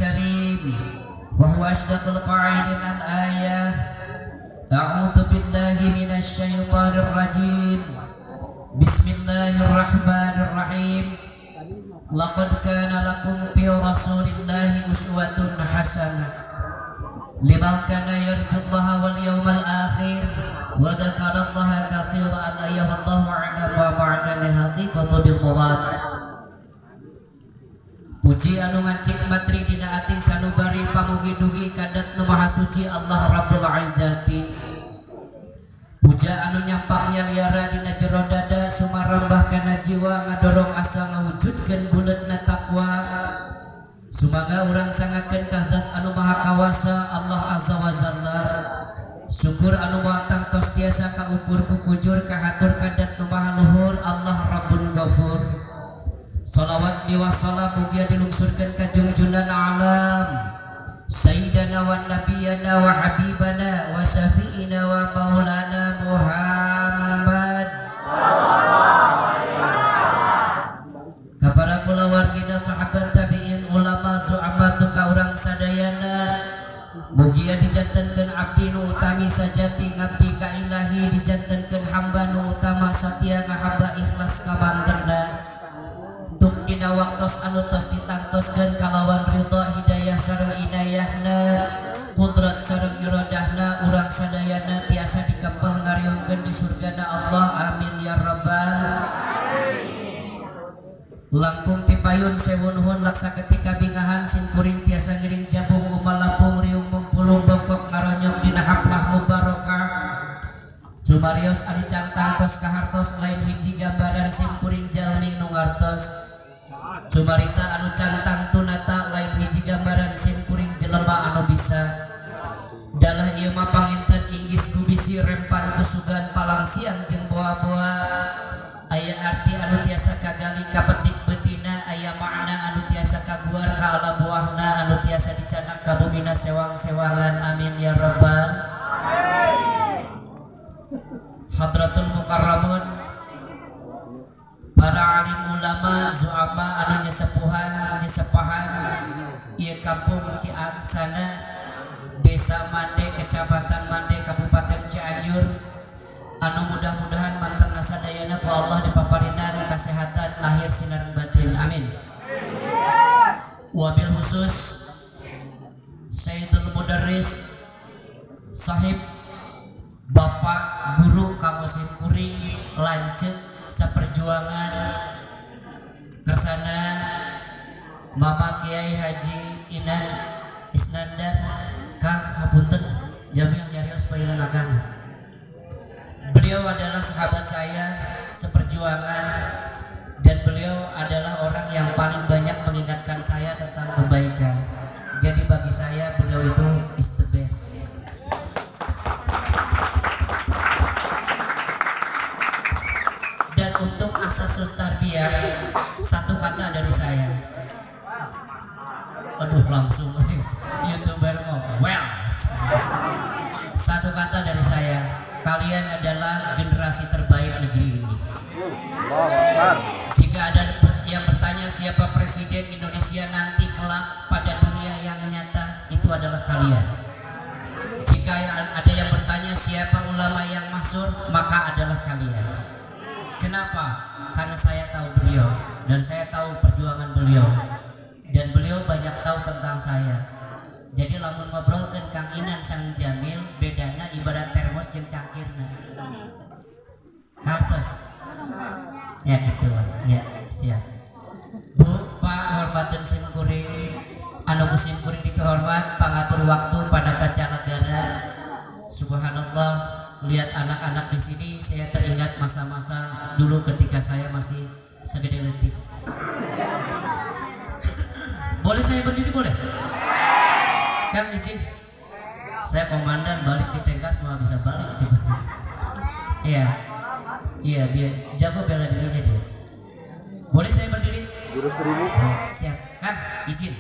Karim wa huwa asdaqul qailin. Al-ayah. A'udzu billahi minasy syaithanir rajim. Bismillahirrahmanirrahim. Laqad kana lakum fi rasulillahi uswatun hasanah liman kana yarjullaha wal yawmal akhir wa dzakarallaha katsiran. Ayat wallahu a'lam wa ma'na li haqiqatu bil murad. Puji anu ngancik matri dina ati sanubari pamugi dugi ka Dzat nu maha suci, Allah Rabbul Izzati. Puja anu nyampak nyaliara dina jero dada, sumarambah kana jiwa, ngadorong asa ngawujudkeun buleudna takwa. Sumangga urang sangakeun ka Zat anu maha kawasa, Allah Azza wa Jalla. Syukur anu moal tangtos tiasa kaukur ku kujur kahatur ka Dzat nu maha luhur, Allah Rabbul Ghafur. Salawat miwah salam mugia dilungsurkeun ka junjunan alam, Sayyidana wa nabiyana wa habibana wa syafi'ina wa maulana Muhammad, kepada kulawargina, sahabat, tabi'in, ulama, zu'ama, ka urang sadayana. Mugia dijantenkeun abdi nu utami sajati ngabdi ka Ilahi, dijantenkeun hamba nu utama satia ngahamba ikhlas ka mantenna. Tuk dina waktos anu tos ditangtoskeun kalawan ridha, hidayah sareng inayahna, kudrat sareng iradahna, urang sadayana tiasa dikempel ngariungkeun di surgana Allah. Amin ya rabbal. Langkung tipayun sewu nuhun laksa ketika bingahan simkuring tiasa ngiring jabung umalapung riung mempulung bongkok ngaronyok dina haplah mubarokah. Cumarios anu can tangtos kahartos lain hiji gambaran simkuring jalmi nu ngartos. Cumarita anu can tangtunata lain hiji gambaran simkuring jelema anu bisa. Dalah ieu mah panginten inggis ku bisi rempan kusugan palang siang jeung boa-boa. Aya arti anu tiasa kagali kapetik betina, aya makna anu tiasa kaguar ka ala buahna, anu tiasa dicanak ka bumina sewang-sewangan. Amin ya rabbal. Hadratul mukarramun, para alim ulama, zu'ama anu nyesepuhan nyesepahan ieu kampung Ciangsana, Desa Mande, Kecamatan Mande, Kabupaten Cianjur, anu mudah-mudahan manten sadayana ku Allah dipaparinan kesehatan lahir sinar batin. Amin. Wabil khusus Sayyidul Mudarris Sahib, Bapak Guru kanggo simkuring, lanceuk seperjuangan, kersana Mama Kiai Haji Inan Isnandar. Kang, hapunten, Jamil nyarios painan akang. Beliau adalah sahabat saya seperjuangan dan beliau adalah orang yang paling banyak mengingatkan saya tentang kebaikan. Jadi bagi saya beliau itu is the best. Dan untuk asas tarbiyah, satu kata dari saya. Aduh, langsung youtuber mau well. Satu kata dari saya, kalian adalah generasi terbaik negeri ini. Jika ada yang bertanya siapa presiden Indonesia nanti kelak pada dunia yang nyata, itu adalah kalian. Jika ada yang bertanya siapa ulama yang masyhur, maka adalah kalian. Kenapa? Karena saya tahu beliau dan saya tahu perjuangan beliau dan beliau banyak tahu tentang saya. Jadi lamun ngobrolkeun Kang Inan sareng Jamil, bedana ibarat termos jeung cangkirna. Kartos. Ya gitu lah. Ya, siap. Bu, Pak, hormatin sim kuring. Anu ku sim kuring dihormat pangatur waktu pada negara. Subhanallah, lihat anak-anak di sini saya teringat masa-masa dulu ketika saya masih segede leutik. Boleh saya berdiri, boleh? Kang, izin. Saya komandan balik di Tengkas mau bisa balik coba. Iya. Iya, dia jago bela dirinya dia. Boleh saya berdiri? Guru 1000. Oh, siap. Kang, izin.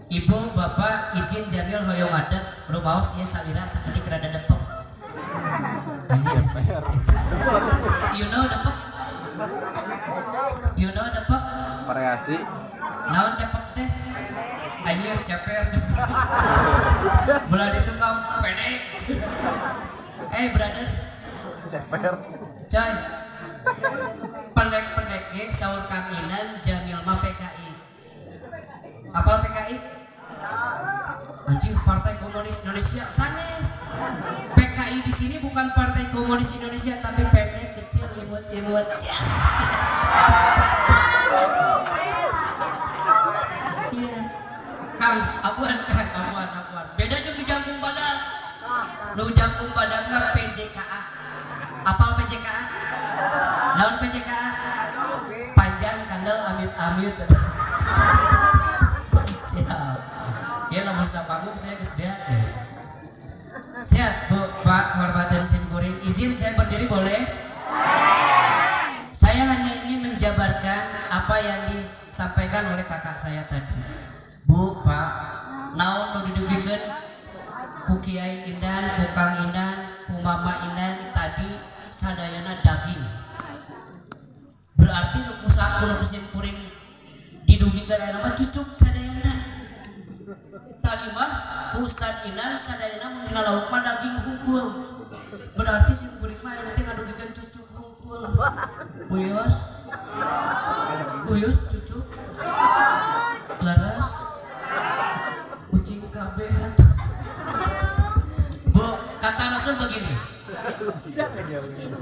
Ibu, Bapak, izin Jamil hoyong ngadeg, rumaos ieu salira sakedik rada depek. You know depek? You know depek? Variasi. Naon depek teh? Anjir, ceper. Belah itu kamu pendek. Eh, brother. Ceper. Coy. Pendek-pendek ge saur Kang Inan, Jamil mah PKI. Apa PKI? Anjir, Partai Komunis Indonesia. Sanes. PKI di sini bukan Partai Komunis Indonesia, tapi pendek, kecil, imut-imut. Yes. Iya. Kang, apuan Kang, apuan, apuan. Beda jeung di jangkung badak. Nu jangkung badak mah PJKA. Apal PJKA? Naon PJKA? Panjang kandel amit-amit. Siap. Ya, lamun sapanggung saya geus beak ya. Siap, Bu, Pak, hormatan sim kuring. Izin saya berdiri boleh? Saya hanya ingin menjabarkan apa yang disampaikan oleh kakak saya tadi. Bu, Pak, naon nu didugikeun ku Kiai Indan, ku Kang Indan, ku Mama Indan tadi sadayana daging. Berarti nu ku nu ku sim kuring didugikeun aya mah cucuk sadayana. Tadi mah ku Ustad Inan sadayana mun dina lauk mah daging hungkul. Berarti sim kuring mah aya teh ngadugikeun cucuk hungkul. Uyos. Uyos cucuk. Leres. Ucing kabeh atuh. Bu, kata Rasul begini.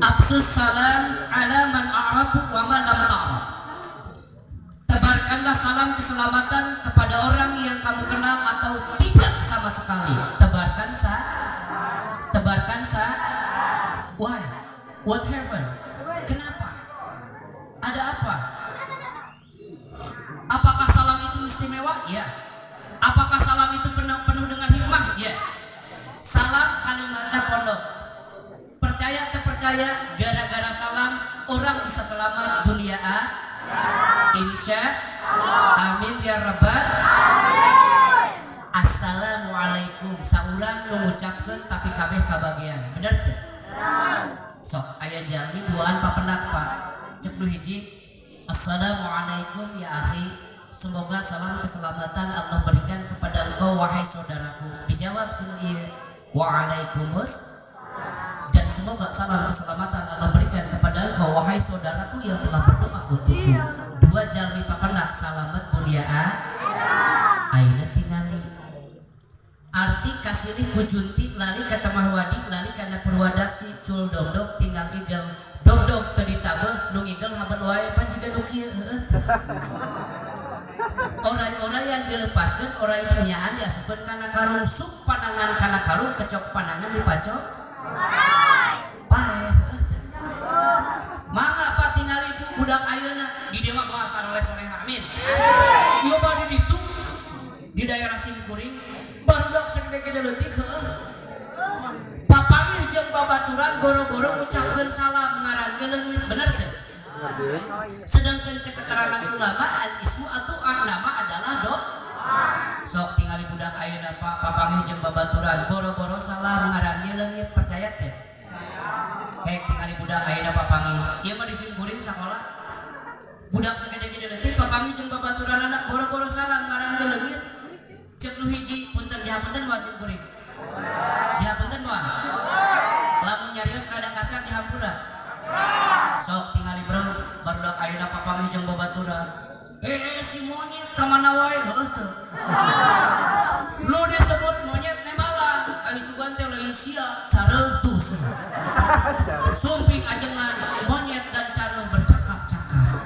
Afsus salam ala man a'rafu wa man lam ta'raf. Tebarkanlah salam keselamatan kepada orang yang kamu kenal atau tidak sama sekali. Tebarkan sa, tebarkan sa. Why? What happened? Kenapa? Ada apa? Apakah salam itu istimewa? Ya. Apakah salam itu penuh, penuh dengan hikmah? Ya. Salam kalimatnya pondok. Percaya terpercaya, gara-gara salam orang bisa selamat dunia a. Insya Amin ya rabbal. Assalamualaikum. Saurang nu ngucapkeun tapi kabeh kabagian. Bener teu? Sok aya jalmi duaan papendak, Pak. Cek nu hiji, "Assalamualaikum ya akhi. Semoga salam keselamatan Allah berikan kepada engkau wahai saudaraku." Dijawab ku nu ieu, "Waalaikumsalam. Dan semoga salam keselamatan Allah berikan kepada engkau wahai saudaraku yang telah berdoa untukku." Dua jalmi papendak salamet dunia a. Ayeuna tingali. Arti kasilih ku junti lali ka Tamahwadi, lali kana Purwadaksi, cul dogdog tinggal igel. Dogdog teu ditabeuh, nu ngigel haben wae pan jiga nu kieu, heueuh teu. Oray-oray yang dilepaskan, oray nyaan diasupkeun kana karung, sup panangan kana karung, kecok panangan dipacok. Paeh, heueuh teu. Mangga Pak, tingali Bu, budak ayeuna di dieu mah bahasa soleh soleh, amin. Ieu mah di ditu di daerah simkuring barudak sagede-gede leutik heueuh. Papanggih jeung babaturan boro-boro ngucapkeun salam, ngaran ge leungit, bener teu? Sedangkan cek keterangan ulama, al ismu atau nama adalah do. Sok tingali budak ayeuna, Pak, papanggih jeung babaturan boro-boro salam, ngaran ge leungit, percaya teu? Hek tingali budak ayeuna papanggih. Ieu mah di simkuring sakola. Budak sagede-gede leutik papanggih jeung babaturanana boro-boro salam, ngaran ge leungit. Cek nu hiji, "Punten, dihapunten moal simkuring? Dihapunten moal? Lamun nyarios rada kasar dihampura." Sok tingali bro, barudak ayeuna papanggih jeung babaturan. "Eh, si monyet ka mana wae?" Heueuh teu? Lu disebut monyet nembalan, ayo sugan teh lain sia, careuh tuh cenah. Sumping ajengan monyet dan careuh bercakap-cakap.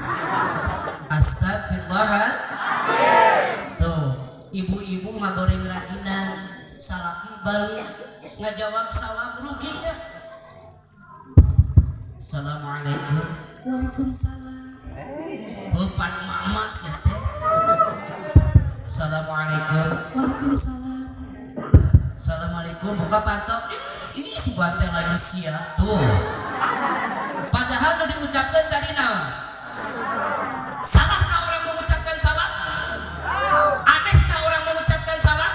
Astagfirullah. Tuh, ibu-ibu ngagoreng rajinang, salaki balik ngajawab salam, rugi dah. "Assalamualaikum." "Waalaikumsalam." Bukan mama sih teh. "Assalamualaikum." "Waalaikumsalam." "Assalamualaikum." Buka pantok. Ini si bantai lain sia tuh. Padahal udah diucapkan tadi naon? Salahkah orang mengucapkan salam? Anehkah orang mengucapkan salam?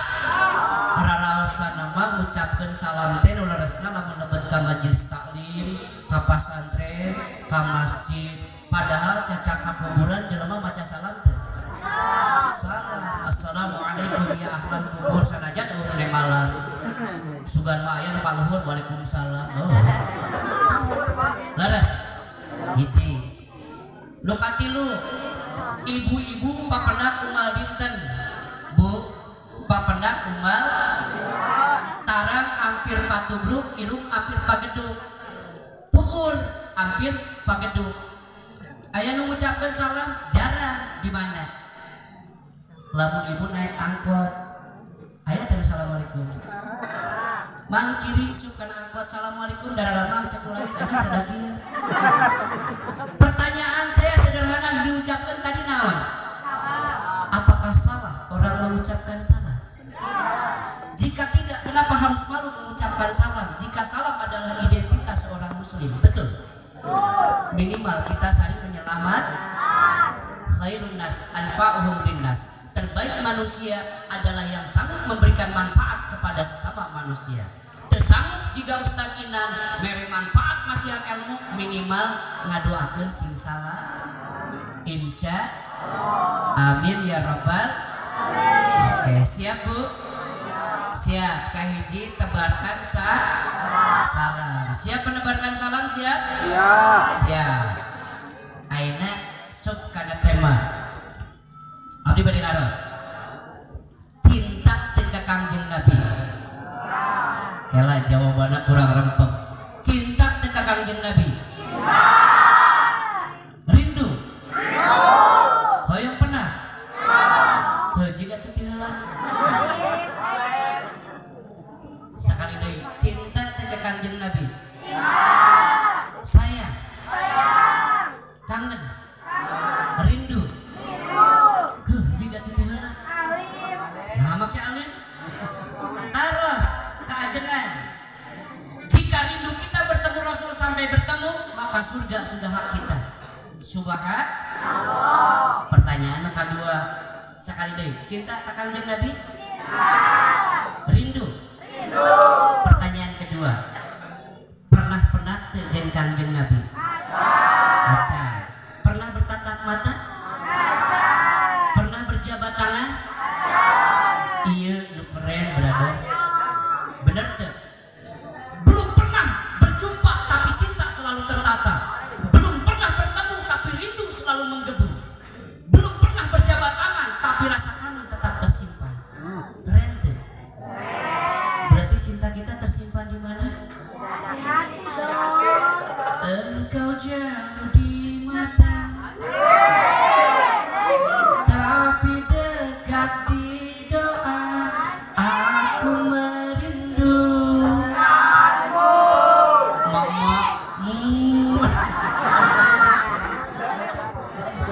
Rarasana mah ngucapkeun salam teh nu leresna lamun lebet ka majelis taklim, ka pasantren, ka masjid. Padahal cacak ka kuburan jelema maca salam teh. Salam. Assalamualaikum. Assalamualaikum ya ahlal kubur, sanajan euweuh nu nembalan. Sugan mah aya nu kaluhur, waalaikumsalam. Oh. Leres. Hiji. Nu katilu, ibu-ibu papendak unggal dinten. Bu, papendak unggal tarang ampir patubruk, irung ampir pageduk. Tuur ampir pageduk. Aya nu ngucapkeun salam jarang. Di mana? Lamun ibu naik angkot, aya teh assalamualaikum. Mang kiri sup kana angkot, assalamualaikum, darah mang cek lain ada rada kieu. Pertanyaan saya sederhana, diucapkan tadi naon? Apakah salah orang mengucapkan salam? Jika tidak, kenapa harus malu mengucapkan salam? Jika salam adalah identitas seorang muslim, betul? Minimal kita saling menyelamat. Khairun nas anfa'uhum linnas. Terbaik manusia adalah yang sanggup memberikan manfaat kepada sesama manusia. Teu sanggup jika Ustaz Inan mere manfaat masihan ilmu, minimal ngadoakeun sing salah. Insya amin ya rabbal. Oke, siap, Bu? Siap. Kahiji, tebarkan salam. Siap menebarkan salam, siap? Siap. Siap. Ayeuna sub kana tema. Abdi bade naros. Cinta teu ka Kangjeng Nabi? Kela, jawabannya kurang rempeg. Cinta teu ka Kangjeng Nabi? Rindu? Hoyong pernah? Heuh, jiga teu ti heula. Sakali deui, cinta teu ka Kangjeng Nabi? Sayang? Kangen? Rindu? Huh, jiga teu ti heula. Nah, make alim. Taros keajengan. Jika rindu kita bertemu Rasul sampai bertemu, maka surga sudah hak kita. Subhan. Pertanyaan kedua, sekali deui, cinta ka Kangjeng Nabi? Rindu? Pertanyaan kedua, pernah pernah teu jeung Kangjeng Nabi? Acan. Pernah bertatap mata? Pernah berjabat tangan? Iya, lu keren, brother. Bener tuh. Belum pernah berjumpa tapi cinta selalu tertata. Belum pernah bertemu tapi rindu selalu menggebu. Belum pernah berjabat tangan tapi rasa kangen tetap tersimpan. Keren tuh. Berarti cinta kita tersimpan di mana? Engkau jauh di mata, tapi dekat di doa. Aku merindu. Mama.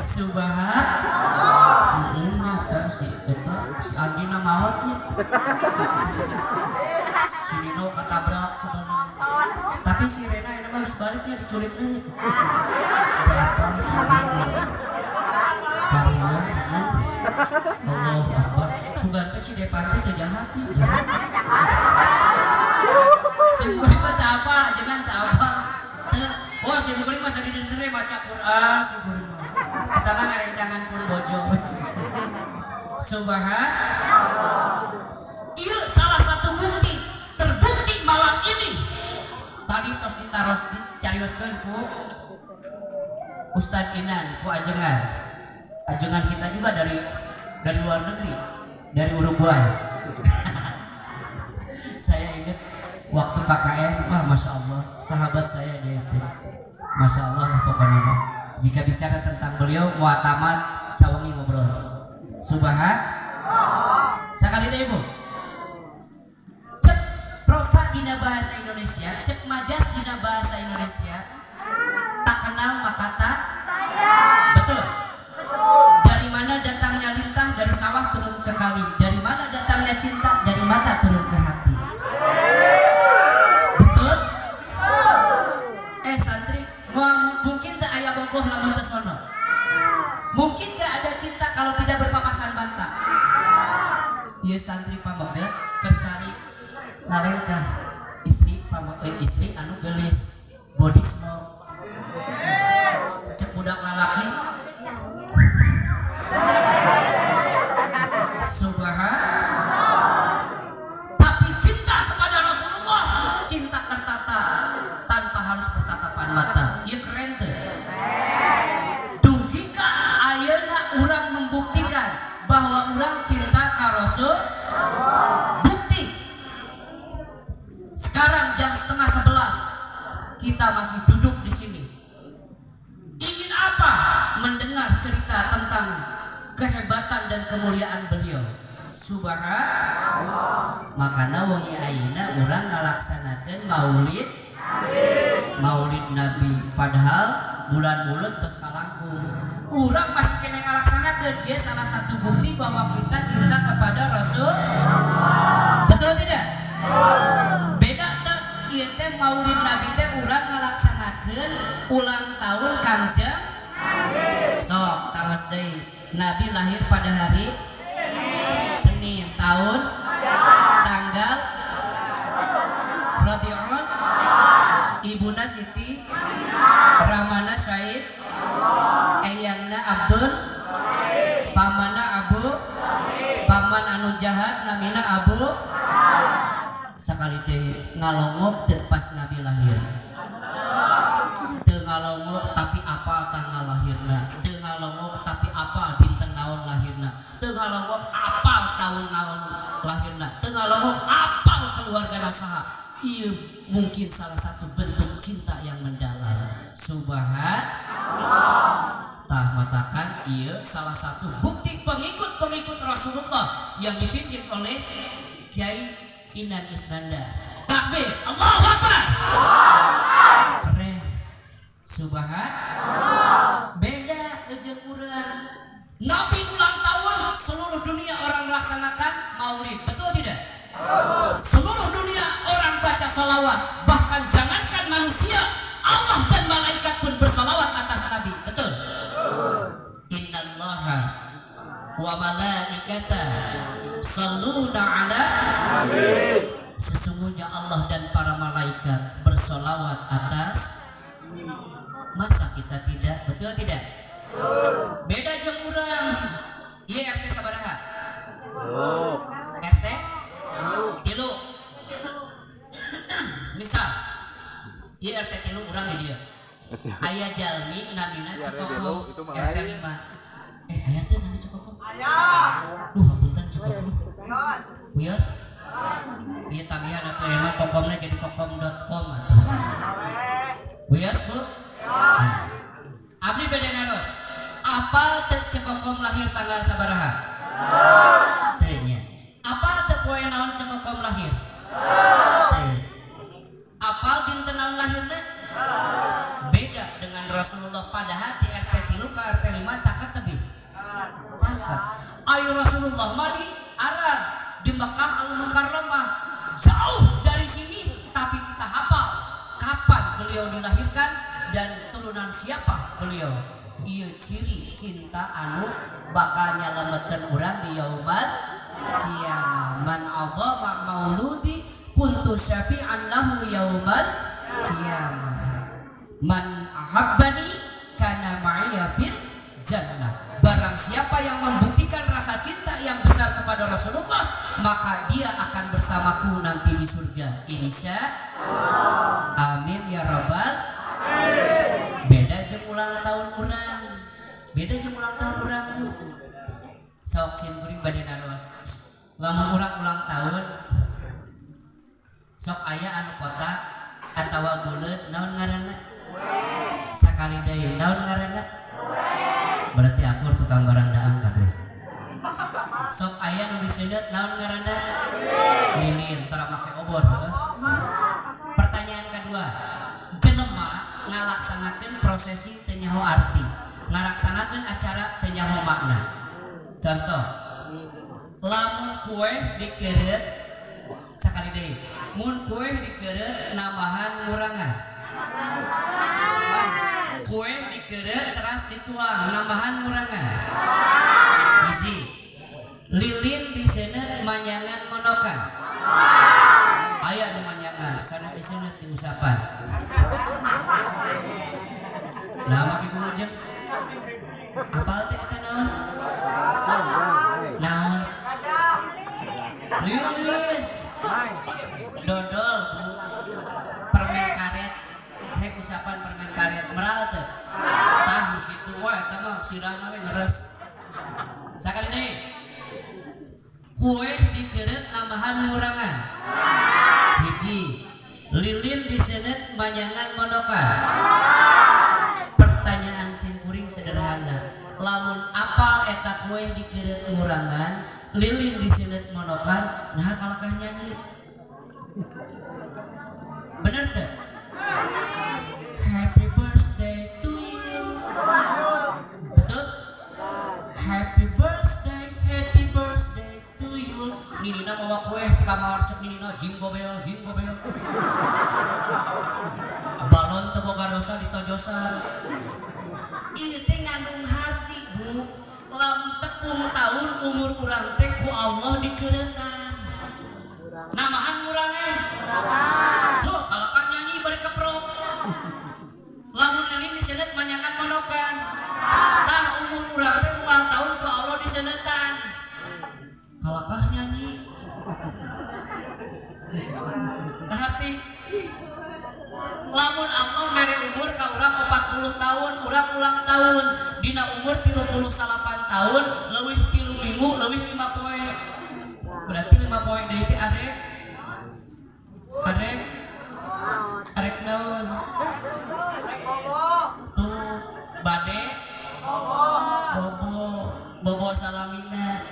Subhan. Ini si eta si Andina maotnya. Si Nino ketabrak sebenarnya. Tapi si Rena ini mah habis baliknya diculik nih. Berapa sih? Karena Allah Akbar. Sugan teh si Depan teh teu jahat nih. Si murid mah teu apa, jangan teu apa. Teu. Oh, si murid mah sadidinten baca Quran si murid mah. Eta mah ngarencangan pun bojo. Subhan. Iya, salah satu bukti terbukti malam ini. Tadi tos ditaros dicarioskeun ku Ustadz Inan, ku ajengan. Ajengan kita juga dari luar negeri, dari Uruguay. Saya ingat waktu KKN, wah, masya Allah, sahabat saya dia itu, masya Allah lah pokoknya mah. Jika bicara tentang beliau, mau tamat sawengi ngobrol. Subhan. Sekali deui, Ibu. Cek prosa dina bahasa Indonesia, cek majas dina bahasa Indonesia, tak kenal maka tak. Betul. Dari mana datangnya lintah? Dari sawah turun ke kali. Dari mana datangnya cinta? Dari mata turun ke hati. Betul? Eh, santri, mau mungkin tak aya bogoh lamun teu sono. Mungkin gak ada cinta kalau tidak berpapasan mata. Iya, santri pamegdet keur calik ngalengkah istri istri anu gelis, body smoke. Cek budak lalaki, subhan. Urang cinta ka Rasul. Bukti sekarang jam 10.30 kita masih duduk di sini. Ingin apa? Mendengar cerita tentang kehebatan dan kemuliaan beliau. Subhanallah. Makana wengi ayeuna urang ngalaksanakeun maulid, maulid Nabi, padahal bulan Mulud terus kalangkung. Urang masih keneh ngalaksanakeun. Dia salah satu bukti bahwa kita cinta kepada Rasul. Betul tidak? Beda teh ieu teh maulid Nabi teh urang ngalaksanakeun ulang tahun Kangjeng. Sok taros deui. Nabi lahir pada hari Senin, tahun, tanggal Rabiul, ibuna Siti, ramana Said, eyangna Abdul, pamana Abu, paman anu jahat namina Abu. Sakali deui, ngalongok teu pas Nabi lahir? Teu ngalongok, tapi apa tanggal lahirna? Teu ngalongok, tapi apa dinten naon lahirna? Teu ngalongok, apal tahun naon lahirna? Teu ngalongok, apal keluarga saha? Ieu mungkin salah satu bentuk cinta yang mendalam. Subhan. Tah, matakan ieu salah satu bukti pengikut-pengikut Rasulullah yang dipimpin oleh Kiai Inan Isnanda. Takbir, Allahu Akbar. Keren. Subhan. Beda jeung urang. Nabi ulang tahun, seluruh dunia orang melaksanakan maulid. Betul tidak? Seluruh dunia orang baca salawat. Bahkan jangankan manusia, Allah dan malaikat pun bersalawat atas Nabi. Betul? Innallaha wa malaikata yusholluna ala. Sesungguhnya Allah dan para malaikat bersolawat atas. Masa kita tidak? Betul tidak? Beda jeung urang. Iya, RT sabaraha? RT 3. Misal iya RT 3, urang di dieu aya jalmi namina Iya, RT Cekokom. 3, itu mah RT lain. 5. Eh, aya teh nami Cekokom? Duh, hapunten, Cekokom. Wios. Iya, tambihan atau emang kokomnya jadi kokom.com atau wios, Bu. Nah, abdi bade naros, apa teu Cekokom lahir tanggal sabaraha? Teu nya. Apa teu poe naon Cekokom lahir? Teu. Apal dinten naon lahirna? Beda dengan Rasulullah, padahal di RT 3 ke RT 5 caket lebih caket. Ayo, Rasulullah mah di Arab, di Mekah Al Mukarramah, jauh dari sini, tapi kita hafal kapan beliau dilahirkan dan turunan siapa beliau. Iya, ciri cinta anu bakal nyalametkeun urang di yaumal kiamah. Man azama mauludi kuntu syafi'an lahu yaumal kiamah. Man ahabbani kana ma'iya fil jannah. Barang siapa yang membuktikan rasa cinta yang besar kepada Rasulullah, maka dia akan bersamaku nanti di surga, insya. Amin ya robbal. Beda jeung ulang tahun urang, beda jeung ulang tahun urang, Bu. Sok, sim kuring bade naros, lamun urang ulang tahun sok aya anu kotak atawa buleut, naon ngaranna? Sakali deui, naon ngaranna? Berarti akur tukang barang daang kabeh. Sok aya nu diseudeut, naon ngaranna? Lilin. Tara make obor, heuh. Pertanyaan kedua, jelema ngalaksanakeun prosesi teu nyaho arti, ngalaksanakeun acara teu nyaho makna. Contoh, lamun kue dikeureut, sakali deui, mun kue dikeureut nambahan ngurangan? Kue dikeureut teras dituang, nambahan ngurangan? Hiji, lilin diseuneut manyangan monokan? Aya nu manyangan sanes diseuneut, diusapan. Nah, make kumaha? Apal teh eta naon? Naon? Lilin. Dodol, Bu. Permen karet. Hek usapan permen karet meral teu? Tah, nu kitu wae eta mah sirahna we ngeres. Sakali deui. Kue dikeureut nambahan ngurangan. Hiji, lilin diseuneut manyangan mondokan. Pertanyaan simkuring sederhana, lamun apal eta kue dikeureut ngurangan, lilin diseuneut mondokan, nah kalakah nyanyi? Bener teu? Happy birthday to you. Betul. Happy birthday, happy birthday to you. Ninina mawa kue ti kamar, cek ninina, jingle bell, jingle bell. Balon teu boga dosa ditojosan. Ini teh ngandung harti, Bu. Lamun tepung tahun umur urang teh ku Allah dikeureutan. Nambahan ngurangan? Tuh, kalakah nyanyi bari keprok. Lamun lilin diseuneut manyangan mondokan. Tah, umur urang teh unggal tahun ku Allah diseuneutan. Kalakah nyanyi? Tah harti lamun Allah mere umur ka urang 40 tahun, urang ulang tahun dina umur 38 tahun leuwih 3 minggu leuwih 5 poe, berarti 5 poe deui teh arek arek arek naon tuh? Bade bobo, bobo salamina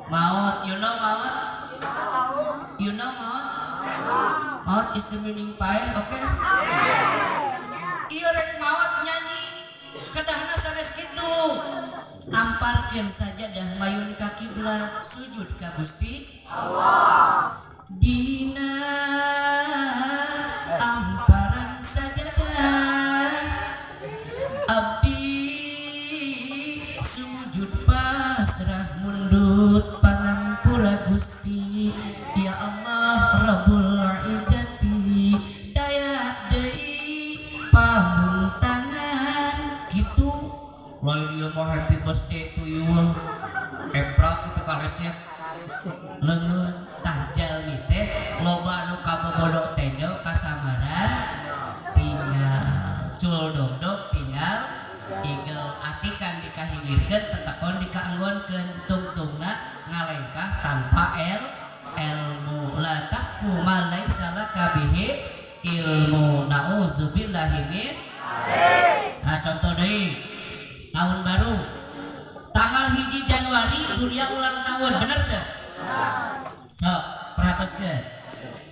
maut. You know maut? You know maut? Maut is the meaning paeh, oke? Iya, rek maut nyanyi, kedahna sanes kitu. Amparkeun sajadah, mayun ka kiblat, sujud ka Gusti Allah. Dina amparan sajadah abdi sujud pasrah mundut pangampura Gusti, ya Allah Rabbul Izzati, daya deui pamuntangan gitu. Lain ieu mah happy birthday to you, emprak itu kalecet leungeun. Tah, jalmi teh loba nu kabobodo tenjo kasamaran tinggal cul dogdog tinggal igel, atikan dikahilirkeun, tetekon dikaanggonkeun, tungtungna ngalengkah tanpa ilmu. La taqfu ma laisa laka bihi ilmu, na'udzubillahi min. Nah, contoh deui, tahun baru tanggal 1 Januari dunia ulang tahun, bener teu? Sok perhatoskeun,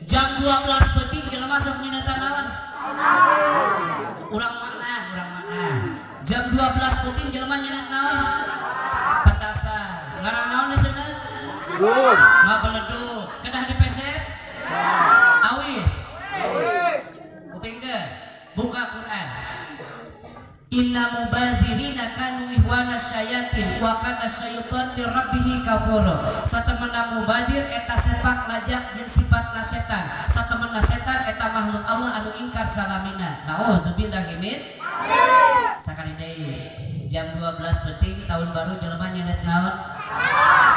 jam 12 peuting jelema sok nyineutan naon? Urang makna, urang makna. Jam 12 peuting jelema nyeunat naon? Petasan. Ngarang naon diseuneut? Belum. Ngabeledug. Kedah dipeser? Awis. Kupingkeun. Buka Quran. Inna mubazirina kanu ikhwana syayatin wa kana syaitan li rabbih kafura. Satemena mubazir eta sepak lajak jeung sifatna setan. Satemena setan eta makhluk Allah anu ingkar salamina. Nauzubillahi min. Sakali deui, jam 12 peuting tahun baru jelema nyeunat naon?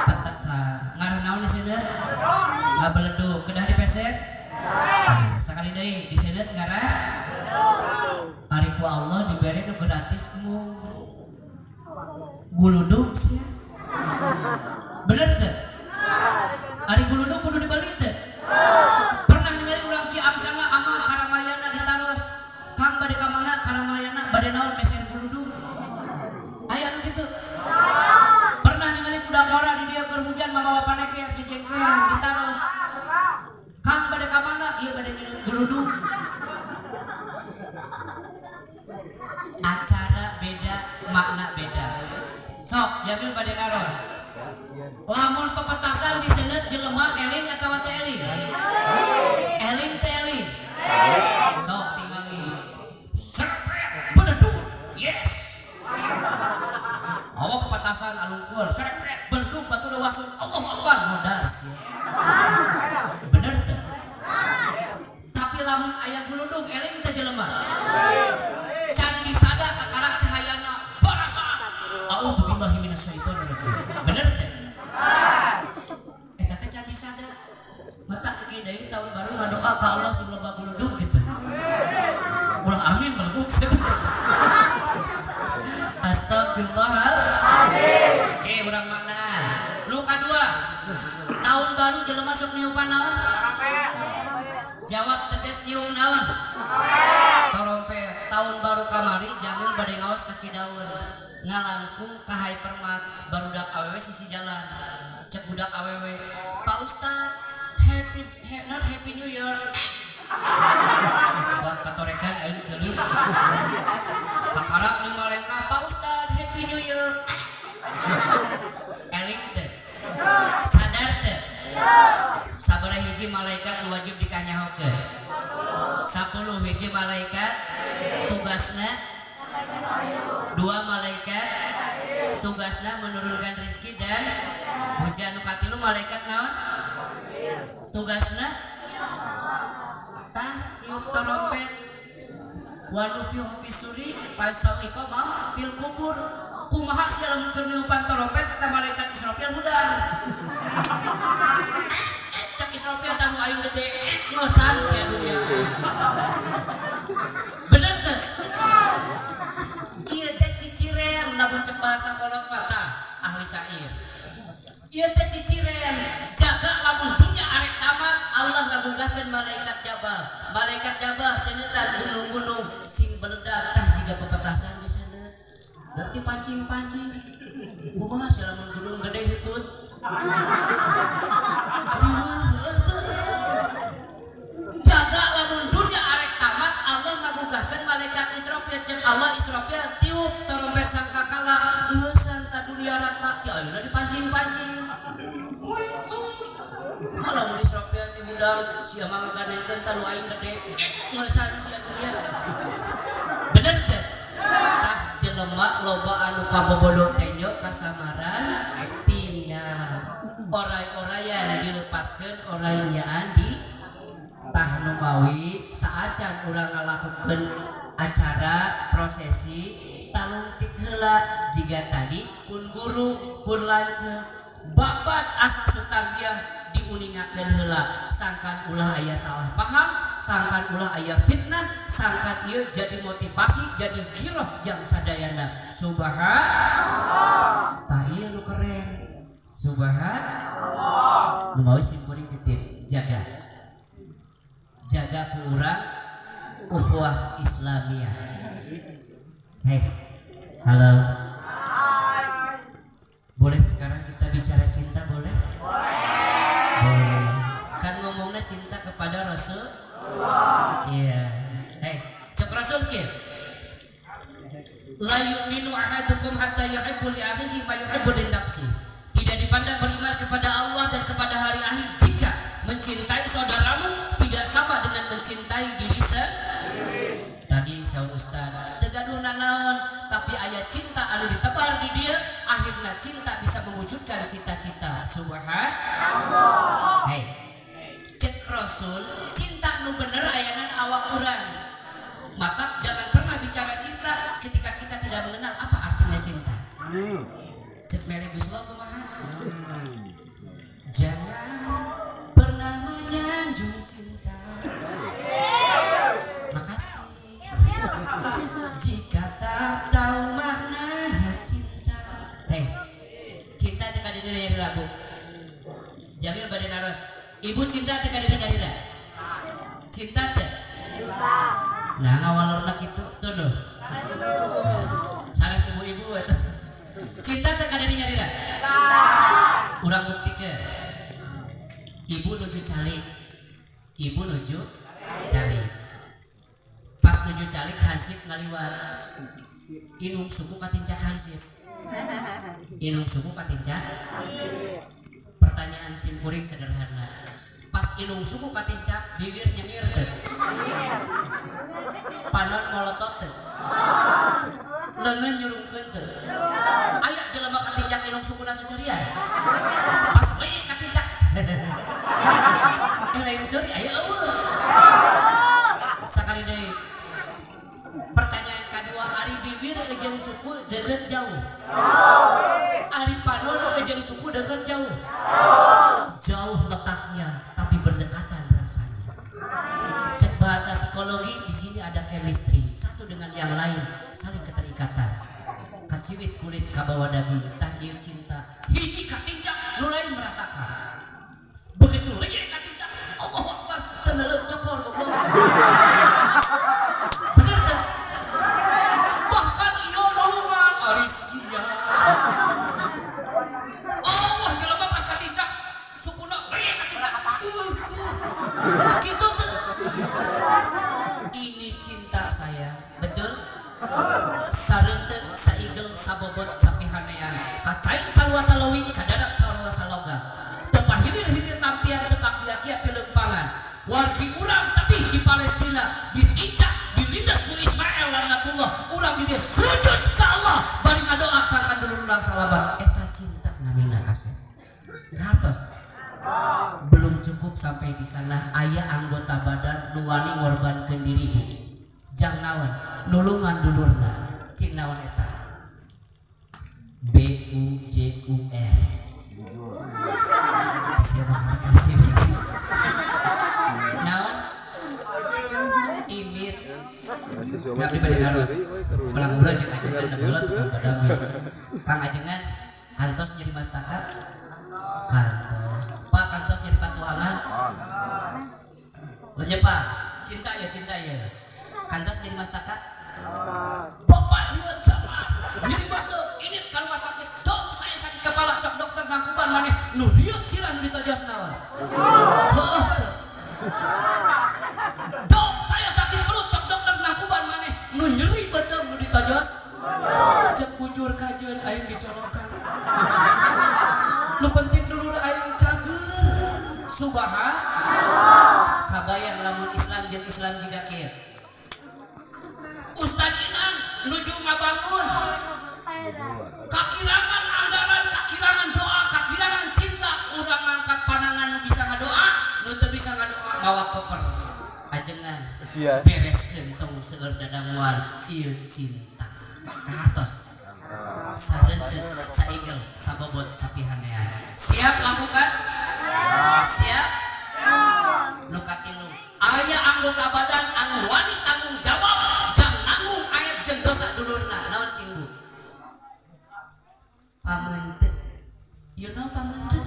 Petasan. Ngarah naon diseuneut? Ngabeledug. Kedah dipeser? Nah, sakali deui, diseuneut ngarah? Ari ku Allah dibere nu gratis mung guludug sia. Bener teu? Ari guludug kudu dibeli teu? Pernah ningali urang Ciangsana amang Karamayana ditaros, "Kang, bade ka mana?" "Karamayana." "Bade naon?" "Meser guludug." Aya nu kitu? Pernah ningali budak ngora di dieu keur hujan mamawa paneker jejengkean, ditaros, "Kang, bade ka mana?" "Ieu bade nyeunut guludug." Acara beda, makna beda. Sok jamil bade naros, lamun pepetasan diseuneut jelema eling atawa teu eling? Eling teu eling? Sok tingali, serpet beledug, yes. Awak pepetasan alungkul, serpet beledug, batur wasun, Allahu Akbar, modar sih, bener teu? Tapi lamun aya guludug, eling teu jelema? Candi sada kakarak cahayana barasa, a'udzubillahi minasyaitonir rajim, bener teh? Eta teh candi sada. Mata engke deui tahun baru ngadoa ka Allah sebelum guludug gitu ulah, amin, beleguk. Astagfirullah. Oke, urang maknaan. Nu kadua. Tahun baru jelema sok niupan naon? Jawab tegas, niup naon? Trompet. Tahun baru kamari Jamil bade ngaos ke Cidaun, ngalangkung ka Hypermart, barudak awewe sisi jalan. Cek budak awewe, "Pak Ustad, happy he, not happy New Year." Buat katorekan aing ceuli. Kakarak lima lengkah, "Pak Ustad, happy New Year." Eling teh? Sadar teh? Sabaraha hiji malaikat nu wajib dikanyahokeun? 10 hiji malaikat tugasna, dua malaikat tugasna menurunkan rezeki dan hujan, nu katilu malaikat naon tugasna? Tah, niup trompet. Wa nufikha fissuri fasa'iqa man fil kubur. Kumaha sia lamun keur niupan trompet eta malaikat Israfil hudang? Cek Israfil, "Tah nu aing gede." Ngeusan sia dunia. Bener teu? Ieu teh ciciren, lamun cek bahasa kolot mah ahli syair. Ieu teh ciciren. Jaga lamun dunia arek tamat, Allah ngagugahkeun malaikat jabal. Malaikat jabal seuneutan gunung-gunung sing beledak. Tah, jiga pepetasan di sana. Berarti pancing-pancing. Kumaha sia lamun gunung gede hitut? Riweuh heueuh teu? Jaga lamun dunia arek tamat, Allah ngagugahkeun malaikat Israfil. Cek Allah, "Israfil, tiup trompet sangkakala, ngeusan ta dunia rata." Ti ayeuna dipancing-pancing. Malah mun Israfil ti hudang, sia mah ngagandengkeun tah nu aing gede, ngeusan sia dunia. Bener teu? Tah, jelema loba anu kabobodo tenjo kasamaran tinggal oray-orayan dilepaskeun, orayaan di. Tah, numawi saacan urang ngalakukeun acara prosesi, talungtik heula jiga tadi pun guru pun lanceuk babat asas tarbiyah diuningakeun heula, sangkan ulah aya salah paham, sangkan ulah aya fitnah, sangkan ieu jadi motivasi, jadi giroh jang sadayana. Subhanallah. Tah, ieu nu keren. Subhanallah. Nu mawi simkuring titip, jaga jaga ku urang ukhuwah Islamiyah. Hei, halo, boleh sekarang kita bicara cinta? Boleh? Boleh kan? Ngomongnya cinta kepada Rasul. Iya. Hei, cek Rasul kieu, la yu'minu ahadukum hatta yuhibbu li akhihi ma yuhibbu li nafsi. Tidak dipandang beriman kepada Allah dan kepada hari akhir jika mencintai saudaramu tidak sama dengan mencintai diri sendiri. Tadi saur ustad teu gaduh nanaon, tapi aya cinta anu ditebar di dia, akhirnya cinta bisa mewujudkan cita-cita. Subhanallah. Hei, cek Rasul, cinta nu bener ayana awak urang. Maka jangan pernah bicara cinta ketika kita tidak mengenal apa artinya cinta. Cek Melly Goeslaw kumaha? Jangan pernah menyanjung cinta. Makasih. Jika tak tahu maknanya cinta. Hei, cinta teu ka diri nyalira, Bu? Jamil bade naros. Ibu cinta teu ka diri nyalira? Cinta teu? Nah, ngawalorna kitu tuh loh. Sanes ibu-ibu eta. Cinta teu ka diri nyalira? Urang buktikeun. Ibu nuju calik. Ibu nuju calik. Pas nuju calik, hansip ngaliwat. Inung suku katincak hansip. Inung suku katincak. Pertanyaan simkuring sederhana. Pas inung suku katincak, bibir nyengir teu? Panon molotot teu? Leungeun nyurungkeun teu? Aya jelema katincak inung sukuna seserian? Pas we katincak. Eh, lain seuri, aya euweuh. Sakali deui. Pertanyaan kedua, ari bibir jeung suku deket jauh? Ari panon jeung suku deket jauh? Jauh letaknya, tapi berdekatan rasanya. Cek bahasa psikologi, di sini ada chemistry, satu dengan yang lain saling keterikatan. Kaciwit kulit kabawa daging, tah ieu cinta. Hiji katincak, nu lain merasakan. Kasep. Ngartos? Belum cukup sampai di sana, aya anggota badan nu wani ngorbankeun diri, Bu. Jang naon? Nulungan dulurna. Cing, naon eta? B U J U R. Siapa kasih? Naon? Imit. Nggak bade naros. Ulang-ulang jeung ajengan da baheula tukang badami. Kang ajengan kantos nyeri mastaka? Kantos. Pak, kantos nyeri patuangan? Lenyepan. Cinta ya, cinta ya. Kantos nyeri mastaka? Bapak lihat siapa? Nyeri batu. Ini ke rumah sakit. Dok, saya sakit kepala. Cek dokter, nangkuban maneh. Nu rieut sila nu ditojos naon? Heuh teu. Dok, saya sakit perut. Cek dokter, nangkuban maneh. Nu nyeri beuteung nu ditojos. Cek bujur kajeun aing dicolokan. Nu penting dulur aing cager. Subhan. Kabayang lamun Islam jeung Islam jiga kieu? Ustad Inan nuju ngabangun, kakirangan anggaran, kakirangan doa, kakirangan cinta. Urang ngangkat panangan, nu bisa ngadoa, nu teu bisa ngadoa mawa koper. Ajengan Sia. bereskeun, tong seueur dadanguan, ieu cinta. Kahartos? Sareuteup, saigel, sabobot, sapihanean. Siap lakukan? Siap? Nu katilu, aya anggota badan anu wani tanggung jawab jang nanggung aib jeung dosa dulurna. Naon cing, Bu? Pameunteut. You know pameunteut?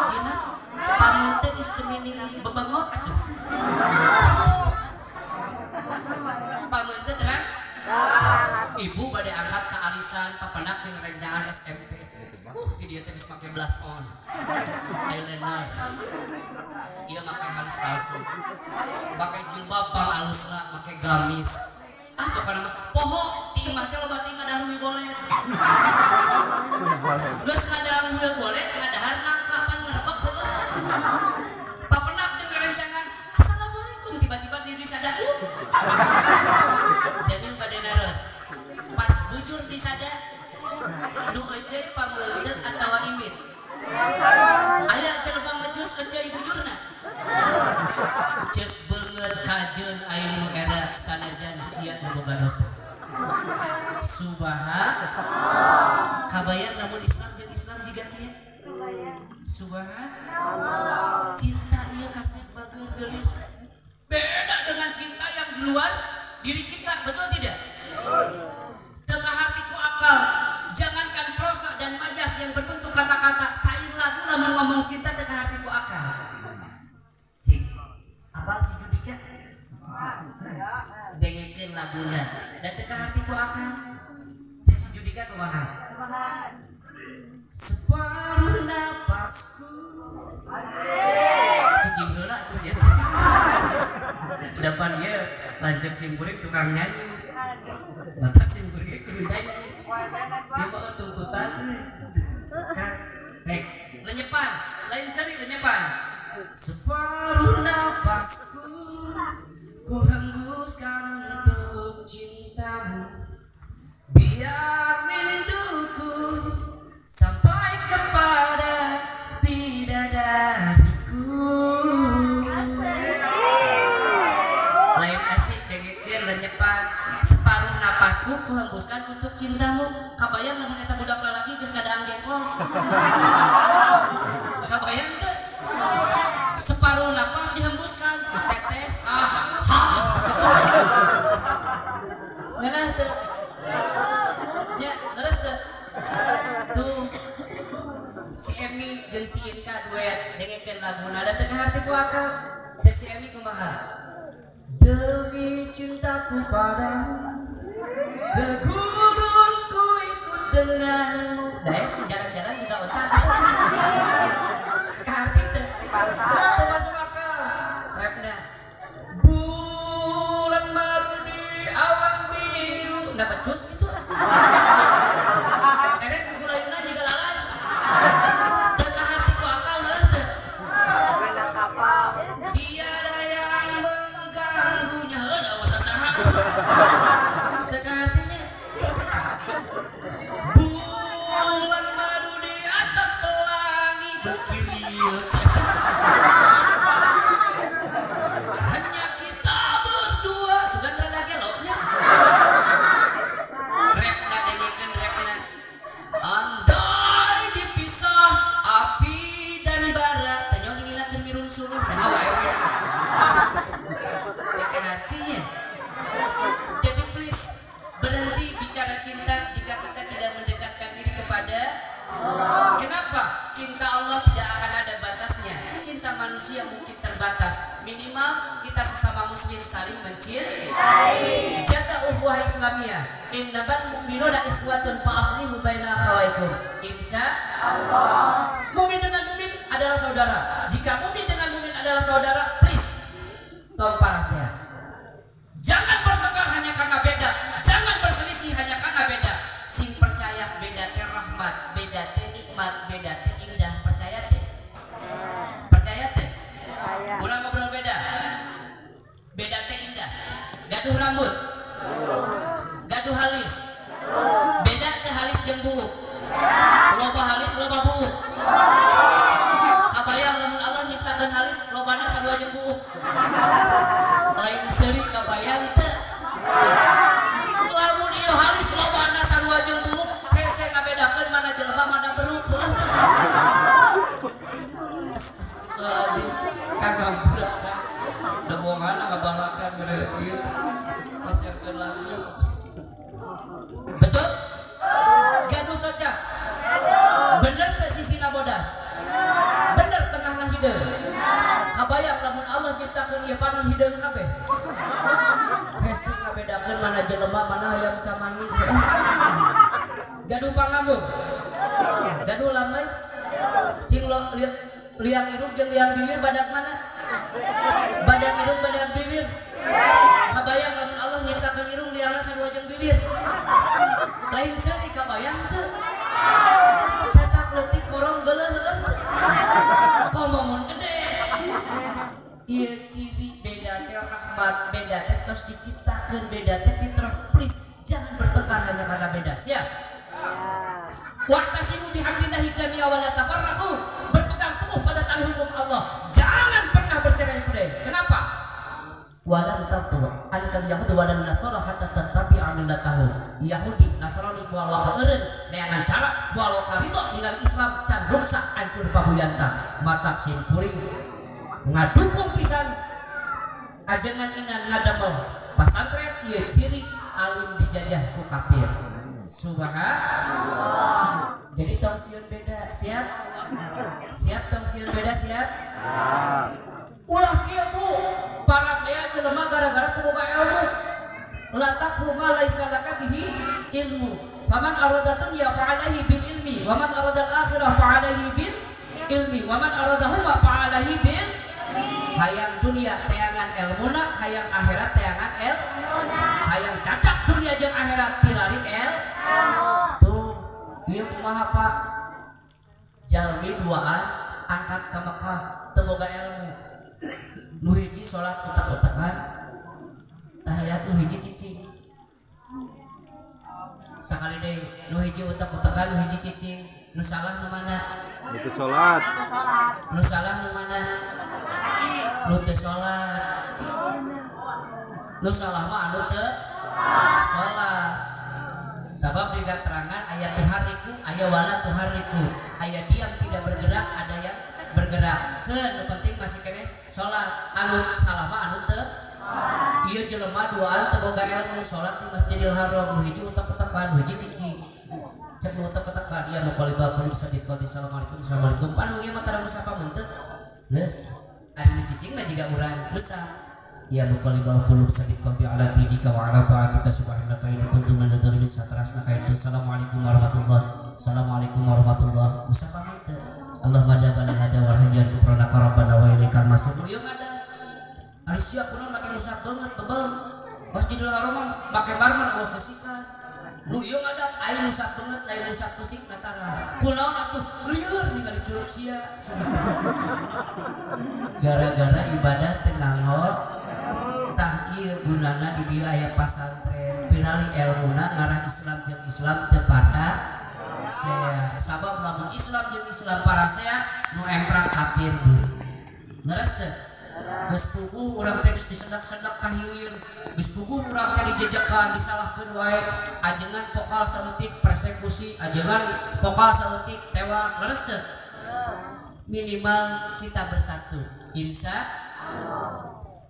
You know pameunteut is the meaning bebengok atuh. Pameunteut terang? Ibu bade angkat ke arisan, papendak jeung rencangan SMP. Di dia teh geus make blush on, eyeliner, ieu make halis palsu, make jilbab pang alusna, make gamis. Ah, pokokna mah poho ti imah teh loba teh ngadahar mie bolet. Geus ngadahar mie bolet, ngadahar nangka, pan ngerebek heueuh. Papendak jeung rencangan, "Assalamualaikum," tiba-tiba diri sada. Jadi bade naros, pas bujur disada, nu eceuy pameunteut atawa imit? Aya jelema ngejus eceuy bujurna? Cek beungeut kajeun aing nu era sanajan sia nu boga dosa. Subhan. Kabayang lamun Islam jeung Islam jiga kieu? Subhan. Cinta ieu kasep, bager, geulis, beda dengan cinta yang di luar diri kita, betul tidak? Teu kaharti ku akal. Jangankan prosa dan majas yang berbentuk kata-kata, sair lagu lamun ngomong cinta teu kaharti ku akal. Cik, apal si Judika? Dengekeun laguna dan teu kaharti ku akal. Cek si Judika kumaha? Separuh napasku. Cicing heula tuh ya. Depan ieu lanceuk simkuring tukang nyanyi. Bapak simkuring kudu nyanyi. Dia mau tuntutan euy. Kan rek lenyepan, lain seri lenyepan. Separuh napasku ku hembuskan untuk cintamu, biar rinduku sampai kepada bidadariku. Lain asik, dengekeun lenyepan. Separuh napasku kuhembuskan untuk cintamu. Kabayang lamun eta budak lalaki geus kadaang jengkol? Kabayang teu? Separuh napas dihembuskan, teteh kah ha. Ngeunah teu? Ya, terus teu? Tuh. Si Emi jeung si Inka duet, dengekeun laguna da teu kaharti ku akal. Cek si Emi kumaha? Demi cintaku padamu, ke gurun ku ikut denganmu. Daek jalan-jalan juga otak gitu. Kaharti teu? Teu masuk akal. Rapna. Bulan madu di awan biru. Nggak becus gitu. Erek kukulayuna juga lalai. Teu kaharti ku akal heuh teu? Tiada yang mengganggunya. Heuh, da usah saha. Teu kahartinya. Bulan madu di awan. Kirieu. Hanya kita berdua, sugan rada gelo nya. Repna, dengekeun repna. Andai dipisah api dan bara, tanya ningina keur mirun suluh nah wae ge. Pakai hatinya. Jadi please berhenti bicara cinta jika kita tidak mendekatkan diri kepada. Kenapa? Cinta Allah tidak akan ada batasnya. Cinta manusia mungkin terbatas. Minimal kita sesama muslim saling mencintai. Jaga ukhuwah Islamiyah. Innamal mu'minuna ikhwatun fa aslihu baina akhawaykum. Insya Allah. Mukmin dengan mukmin adalah saudara. Jika mukmin dengan mukmin adalah saudara, please tong parasea. Jangan bertengkar hanya karena beda. Jangan berselisih hanya karena beda. Sing percaya beda teh rahmat, beda teh nikmat, beda teh indah. Percaya teh? Percaya teh? Urang ngobrol beda. Beda teh indah. Gaduh rambut. Gaduh halis. Beda teh halis jeung buuk. Loba halis, loba buuk. Kabayang lamun Allah nyiptakeun halis lobana sarua jeung buuk. Lain seuri, kabayang teu? Lamun ieu halis lobana sarua jeung buuk, hese ngabedakeun mana jelema mana beruk. Heuh teu? Astagfirullahaladzim. Kagampura kan. Debongan ngabalakan gede ieu. Masyakeun lagu. Betul? Gaduh soca. Bener teh sisina bodas? Bener tengahna hideung? Kabayang lamun Allah nyiptakeun ieu panon hideung kabeh. Hese ngabedakeun mana jelema mana hayam cemani. Gaduh pangambung. Gaduh lambai. Cing lo liang irung jeung liang bibir badak mana? Badak irung, badak bibir. Kabayang lamun Allah nyiptakeun irung liangna sarua jeung bibir. Lain seuri, kabayang teu? Cacak leutik korong geuleuh, heueuh teu? Komo mun gede. Ieu ciri beda teh rahmat, beda teh tos diciptakeun, beda teh fitrah. Please jangan bertengkar hanya karena beda. Siap? Wa'tasimu bihablillahi jami'a wa la tafarraqu. Berpegang teguh pada tali hukum Allah. Jangan pernah bercerai-berai. Kenapa? Walan tarda ankal yahudu walan nasara hatta tattabi'a millatahum. Yahudi, Nasrani moal waka eureun neangan cara, moal waka ridho ningali Islam can ruksak hancur pabuyanta. Matak sim kuring ngadukung pisan ajengan inan ngadamel pasantren. Ieu ciri alim dijajah ku kafir. Subhanallah. Jadi tong sieun beda, siap? Siap tong sieun beda, siap? Ulah kieu, Bu, parasea jelema gara-gara teu boga ilmu. La taqfu ma laisa laka bihi ilmu. Faman arada dunya fa alaihi bil ilmi, wa man arada al-akhirah fa alaihi bil ilmi, wa man aradahuma fa alaihi bil. Hayang dunia teangan elmuna, hayang akhirat teangan el, hayang cacak dunia jeung akhirat pilari el. Tuh, ieu kumaha, Pak? Jalmi duaan angkat ke Mekah teu boga ilmu. Nu hiji salat utak-utakan tahiyat, nu hiji cicing. Sakali deui, nu hiji utak-utakan, nu hiji cicing. Nu salah nu mana? Itu sholat. Nu salah nu mana? Nu teu salat. Nu salah mah anu teu salat. Sabab di keterangan aya tuharriku, aya wala tuharriku, aya diam tidak bergerak, ada yang bergerak. Ke nu penting masih keneh salat. Anu salah mah anu teu. Ieu jelema duaan teu boga ilmu, salat di Masjidil Haram, nu hiji utek-utekan, nu hiji cicing. Cek nu utek-utekan, ya muqallibal qulub tsabbit qalbi, assalamualaikum, assalamualaikum. Pan ieu mah tara musapa mun teu. Geus. Ari nu cicing mah jiga urang musaf. Ya muqallibal qulub tsabbit qalbi ala dinika wa ala ta'atika, subhanaka inni kuntu minadh dhalimin. Saterasna ka itu, assalamualaikum warahmatullah, assalamualaikum warahmatullah. Musapa mun teu? Allahumma dabal hada wal hajar kufranaka rabbana wa ilaikal masir. Nu ieu ngada. Ari sia kunaon make musaf banget bebel? Masjidil Haram mah make marmer, euweuh keusikan. Nu ieu ngadat, aing musaf banget lain musaf keusik natara. Kunaon atuh? Lieur ningali curug sia. Gara-gara ibadah teu nganggo. Tah, ieu gunana di dieu aya pasantren, pirali elmuna ngarah Islam jeung Islam teu pada. Sea. Sabab lamun Islam jeung Islam parasea, nu emprak kafir, Bu. Leres teu? Geus puguh urang teh geus disedak-sedak ka hilir, geus puguh urang teh dijejekan, disalahkeun wae, ajengan pokal saeutik persekusi, ajengan pokal saeutik tewak. Leres teu? Minimal kita bersatu. Insya.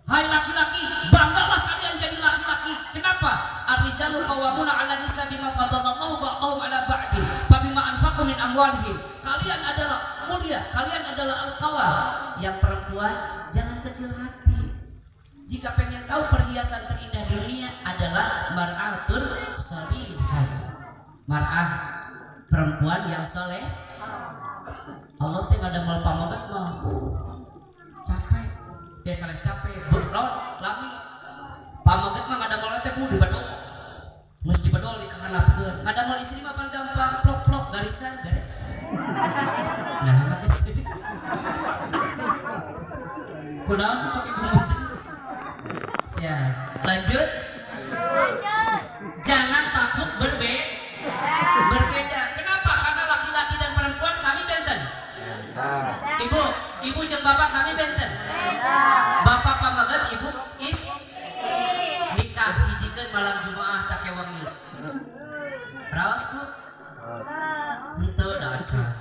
Hai laki-laki, banggalah kalian jadi laki-laki. Kenapa? Ar-rijalu qawwamuna 'ala nisa bima faddalallahu ba'dahum 'ala ba'din wa bima anfaqu min amwalihim. Kalian adalah mulia, kalian adalah al-qawwam. Yang perempuan jangan kecil hati. Jika pengen tahu perhiasan terindah dunia adalah mar'atun sholihah. Mar'ah, perempuan yang soleh. Allah teh ngadamel pameget mah capek ya, sanes capek, berat, lami. Pameget mah ngadamel teh, Bu, dibedol, geus dibedol dikahanapkeun. Ngadamel istri mah pan gampang, plok-plok garisan beres. Nah, mah geus kunaon pakai gumuj. Siap, lanjut. Jangan takut berbeda. Kenapa? Karena laki-laki dan perempuan sami benten. Ibu, ibu jeung bapak sami benten. Bapak pameget, ibu is nikah, hijikeun malam Jumaah take wengi. Raos, Bu? Henteu da acan.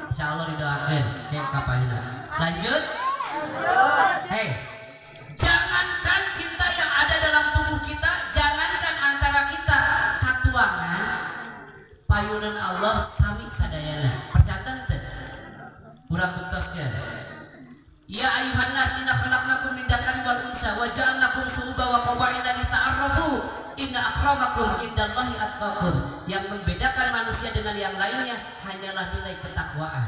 Insyaallah didoakeun ke kapayuna. Lanjut. Hei, jangankan cinta yang ada dalam tubuh kita, jangankan antara kita, katuangan payunan Allah sami sadayana. Percanten teu? Urang buktoskeun. Ya ayuhan nas inna khalaqnakum min dzakarin wal unsa wa ja'alnakum syu'uban wa qabaila lita'arrafu inna akramakum indallahi atqakum. Yang membedakan manusia dengan yang lainnya hanyalah nilai ketakwaan.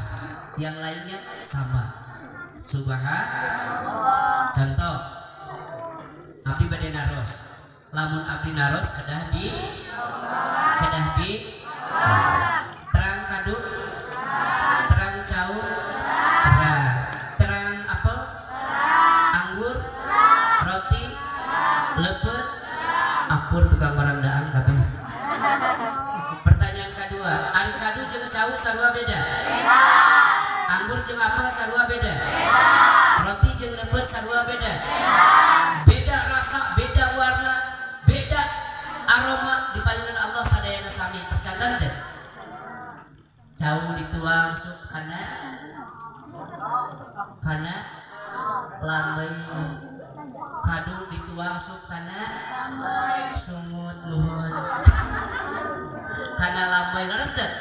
Yang lainnya sama. Subhanallah. Contoh, abdi bade naros. Lamun abdi naros kedah di terang kadu, terang cau, terang, terang apel, anggur, roti, lepet, akur tukang barang daang kabeh. Pertanyaan kedua, ari kadu jeung cau sarua beda? Anggur jeung apel sarua beda? Roti jeung lepet sarua beda? Beda rasa, beda warna, beda aroma, di payunan Allah sadayana sami. Percanten teu? Cau dituang sup kana lambey, kadu dituang sup kana sungut, nuhun, kana lambey. Leres teu?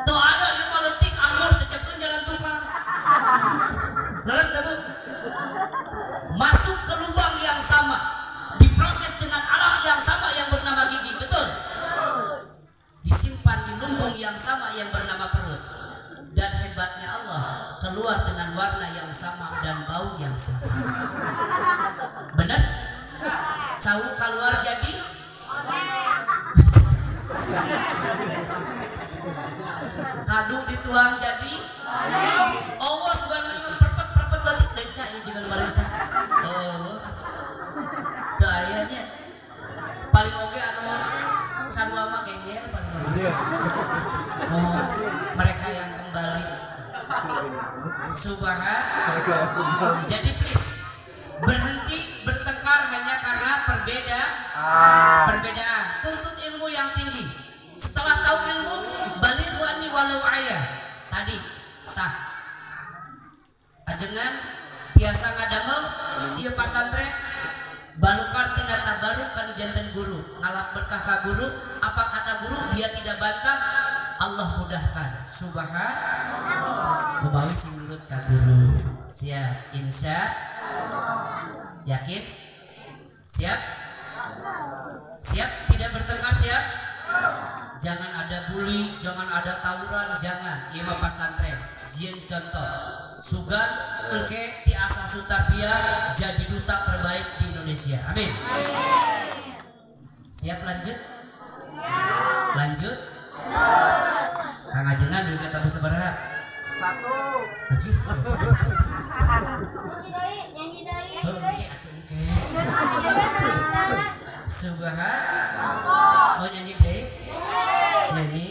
Tuh, ayo ieu mah leutik, anggur cecepkeun jalan tukang. Leres teu, Bu? Masuk ke lubang yang sama, diproses dengan alat yang sama yang bernama gigi, betul? Disimpan di lumbung yang sama yang bernama perut, dan hebatnya Allah, keluar dengan warna yang sama dan bau yang sama. Benar? Cau keluar jadi, kadu dituang jadi. Allah subhanahu wa ta'ala perpet perpet leutik lenca ini juga lenca. Oh, teu aya nya. Paling oge anu sarua mah gengger paling oge. Oh, mereka yang kembali. Subhan. Jadi please berhenti bertengkar hanya karena perbedaan. Tuntut ilmu yang tinggi. Setelah tahu ilmu, balighu anni walau ayah. Tadi, tah. Ajengan tiasa ngadamel ieu pasantren balukar tina tabaruk kanu janten guru, ngalap berkah ka guru. Apa kata guru dia tidak bantah, Allah mudahkan. Subhan. Umawi sing nurut ka guru. Siap, insya. Yakin? Siap? Siap tidak bertengkar, siap? Jangan ada bully, jangan ada tawuran, jangan. Ieu mah pasantren. Jieun contoh. Sugan engke tiasa Sutarbiyah jadi duta terbaik di Indonesia. Amin. Siap lanjut? Lanjut? Kang Ajengan juga tabu sabaraha? 1. Haji. Nyanyi deui, nyanyi deui. Heuh, engke atuh engke. Subhan. Oh, nyanyi deui? Nyanyi.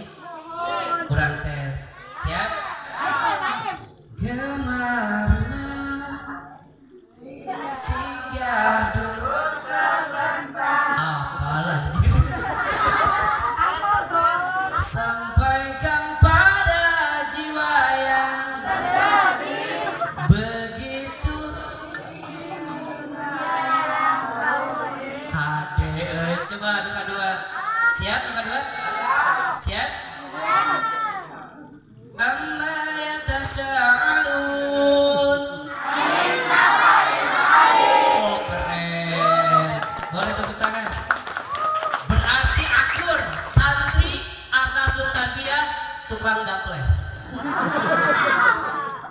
Tukang gaple,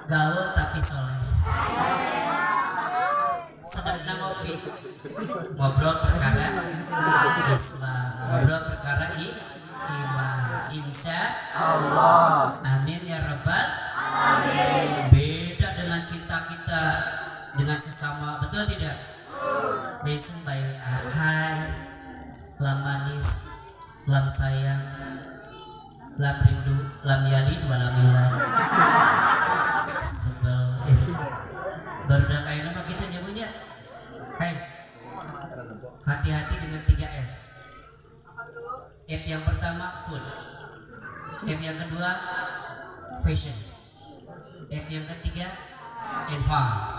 gaul tapi soleh, sedapna ngopi, ngobrol perkara Islam, ngobrol perkara iman. Insya Allah. Amin ya rabbal. Beda dengan cinta kita dengan sesama, betul tidak? Mention by hai, lam manis, lam sayang, lam rindu, lam yalid walam yulad. Sebel baru kayak nama kita nyebutnya. Hai, hati-hati dengan 3 F. F yang pertama food, F yang kedua fashion, F yang ketiga environment.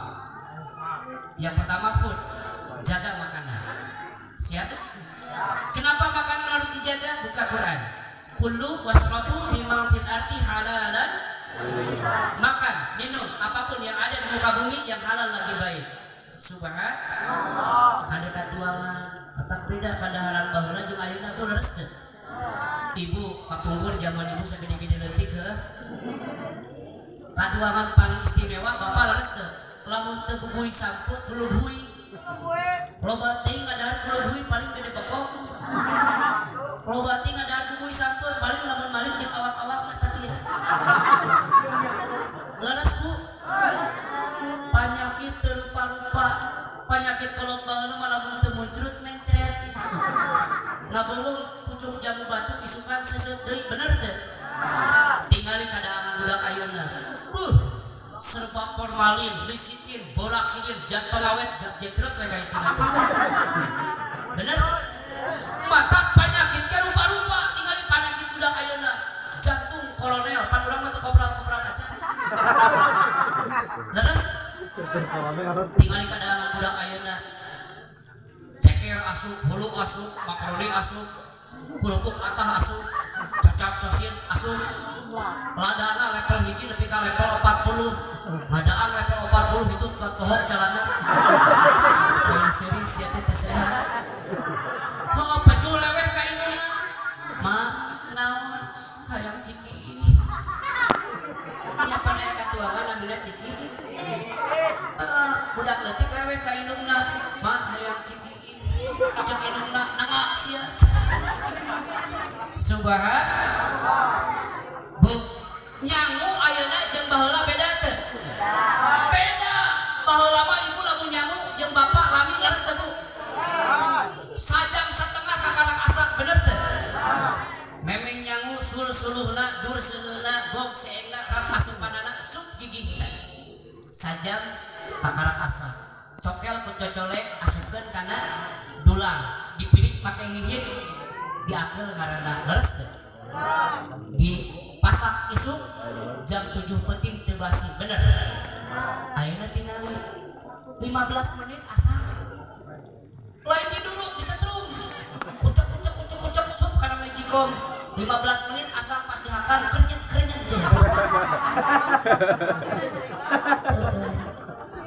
Yang pertama food, jaga makanan. Siap? Kenapa makanan harus dijaga? Buka Quran. Kulu wasrabu mimma fil ardi halalan. Makan, minum, apapun yang ada di muka bumi yang halal lagi baik. Subhanallah. Kada katuangan, otak beda kadaharan baheula jeung ayeuna tuh, leres teu? Ibu kapungkur, zaman ibu sagede-gede leutik heuh. Katuangan paling istimewa bapak, leres teu? Lamun teu bubui sampeu, kulubui. Loba teuing ngadahar kulubui paling gede bekok. Loba teuing ngadahar bubui sampeu paling lamun malik jeung awak-awak mah tadi. Leres, Bu? Penyakit terupa-rupa, penyakit kolot baheula mah lamun teu muncrut mencret. Ngabeuweung pucuk jamu batu, isukan seuseut deui, bener teu? Tingali kadaharan budak ayeuna. Buh, serba formalin, lisitin, boraxidin, zat pengawet, zat jecrot we ka itu nanti. Bener? Mata penyakit ke rupa-rupa, tingali penyakit budak ayeuna. Jantung koroner, pan urang mah teu kopral-kopral aja. Leres? Tingali kadaharan budak ayeuna. Ceker asup, hulu asup, makaroni asup, kerupuk atah asup, cacap sosin asup. Ladana level 1 nepi ka level 40. Ngadaan level 40 itu kuat kohok calana. Yang sering sia teh teu sehat. Oh, peju leweh ka indungna. Ma, naon? Hayang ciki. Nya pan aya katuangan namina ciki. Heeh, budak leutik leweh ka indungna. Ma, hayang ciki. Cek indungna, nangak sia. Subhan. Bu, nyangu ayeuna jeung baheula beda teu? Beda. Baheula mah ibu lamun nyangu jeung bapak lami, leres teu, Bu? Sajam setengah kakarak asak, bener teu? Memeng nyangu sul suluhna, dur seuneuna, gog seengna, rap asupanana, sup gigihna. Sajam kakarak asak. Cokel ku cocolek asupkeun kana dulang, dipirik make hihit, diakeul ngaranna, leres teu? Dipasak isuk jam 7 peuting teu basi, bener? Ayeuna tingali 15 menit asak. Lain diduruk, disetrum. Kucek kucek kucek kucek sup kana magicom. 15 menit asak, pas dihakan kernyet kernyet jeung.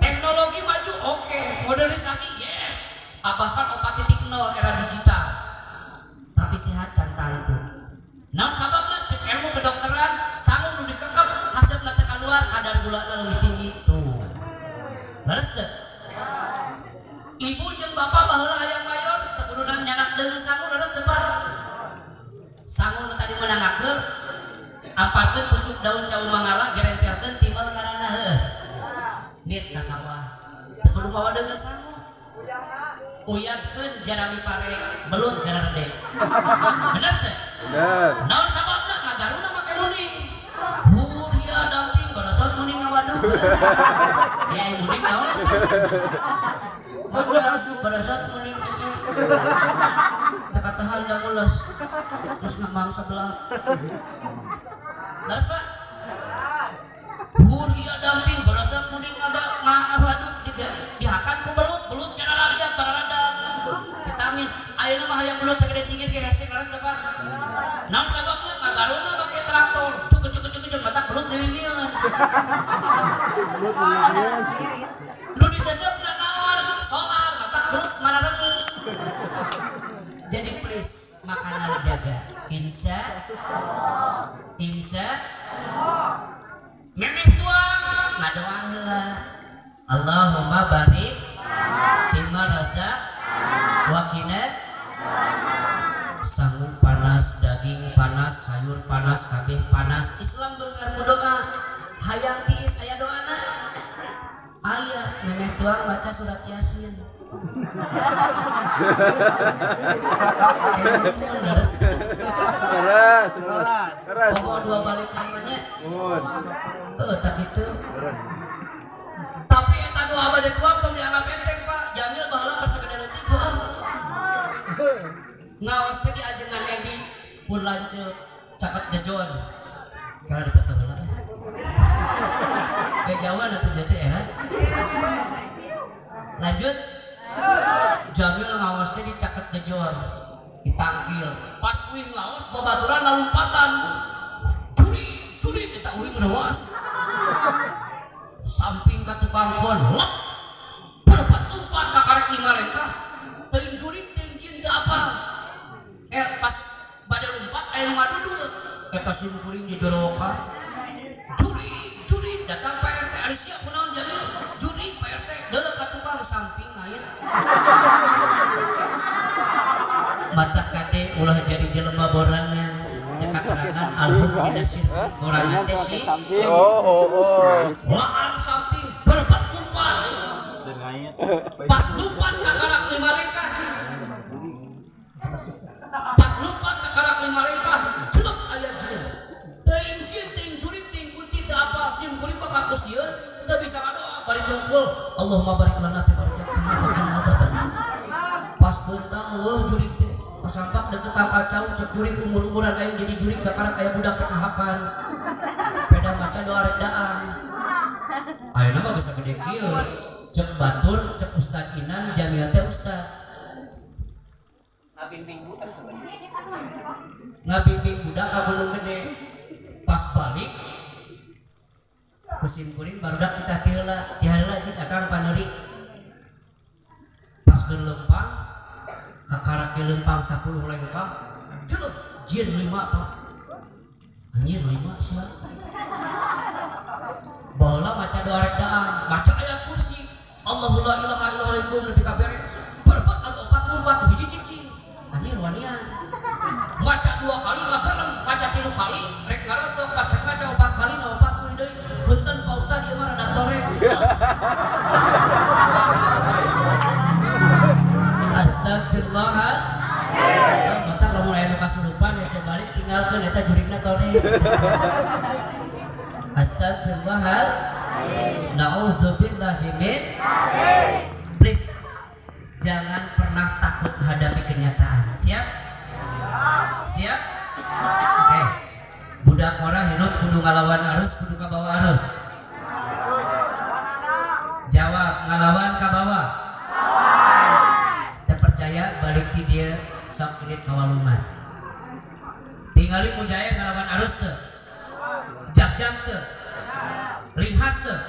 Teknologi maju oke, modernisasi yes. Bahkan 4.0 era digital. Tapi sehat can tangtu. Nah, sababna cek ilmu kedokteran, sangu nu dikekep hasilna teh keluar kadar gulana lebih tinggi tuh. Leres teu? Ibu jeung bapak baheula hayang mayor teu kudu nyanak deungeun sangu, leres teu, Pak? Sangu nu tadi meunangakeun, amparkeun pucuk daun cau mangala, gerentelkeun timbal ngaranna heuh. Nit ka sawah. Teu kudu mawa deungeun sangu. Uyagkeun jarami pare, belut gararede. Bener teu? Bener. Naon sababna ngagaruna make muning. Hur ya damping barasot muning ngawaduk. Ya ai muning naon? Mangga barasot muning ee. Teu katahan da mules. Terus ngamang sebelah. Leres, Pak? Hur iya damping barasot muning ngaga ngawaduk dihakan ku belut, belut jararajab bararadam. Vitamin. Ayeuna mah hayang belut sagede cingir ge hese, leres teu, Pak? Naon sababna ngagaruna make traktor. Cuk cuk cuk cuk matak belut dililieun. Nu diseuseup naon? Solar, matak belut mararengi. Jadi please makanan jaga. Insya Insya memeh tuang ngadoa heula. Allahumma barik fima rasa wa qina. Sangu panas, daging panas, sayur panas, kabeh panas. Islam beungar ku doa. Hayang tiis aya doana. Aya, memeh tuang baca surat Yasin. Eh, leres. Keras, keras. Keras. Komo dua balik namanya. Mun. Heeh, tak gitu. Keras. Tapi eta doa bade tuang tong dianggap enteng, Pak. Jamil baheula keur sagede leutik heuh. Ngaos teh di ajengan Edi pun lanceuk caket jejon. Karena dipetuh heula. Kayak jauhan atuh sia teh era. Lanjut. Jamil ngaos teh di caket jejon. Ditangkil. Pas uih ngaos babaturan lalumpatan. Jurig, jurig eta uih merewas. Samping ka tukang pon, lep. Berempat lompat ka karek lima lengkah. Teuing jurig teuing jin teu apa. Eh, pas bade lompat aya nu ngadudut. Eta sim kuring dijorowokan. Jurig, jurig datang Pak RT, ari sia kunaon Jamil? Jurig Pak RT, deuleu ka tukang samping ngait. Mata kade ulah jadi jelema borangan. Cek katerangan alhum minasir borangan teh si Oh, oh, oh. laan samping berempat lompat. Pas lompat ka karak lima lengkah. Pas lompat ka karak lima lengkah, celep aya jin. Teuing jin, teuing jurig, teuing kunti teu apa, sim kuring mah kaku sieun, teu bisa ngadoa bari tungkul. Allahumma barik lana fi barakatina wa qina adzabannar. Pas beutang eueuh jurig teh. Pasampak deket tangkal cau cek jurig umur-umuran aing jadi jurig kakarak aya budak rek ngahakan. Peda maca doa rek daang. Ayeuna mah bisa gede kieu. Cek batur, cek Ustad Inan, Jamil teh Ustad. Ngabimbing budak ka Gunung Gede. Pas balik ku sim kuring barudak kita ti heula, ti heula cik akang paneuri. Pas keur leumpang kakarak di leumpang 10 lengkah, celup jin 5 Pak. Anjir 5 sia. Baheula maca doa rek daang, maca ayat kursi. Allahu la ilaha illallah nepi ka beres. Berbuat anu opat lumpat hiji cicing. Anjir wanian. Maca dua kali ngagerem, maca tilu kali rek ngarontok, pas rek maca opat kali na opat euy deui. Punten Pak Ustad ieu mah rada torek. Astagfirullah. Mata lamun aya nu kasurupan ya sebalik tinggalkeun eta jurigna torek. Astagfirullah. Na'udzubillahi min. Please jangan pernah takut menghadapi kenyataan. Siap? Siap? Oke. Budak orang hidup kudu ngalawan arus, kudu kabawa arus. Jawab, ngalawan kabawa. Terpercaya balik ti dia sok irit kawaluman. Tingali mujair ngalawan arus teu. Jak-jak teu. Linghas teu.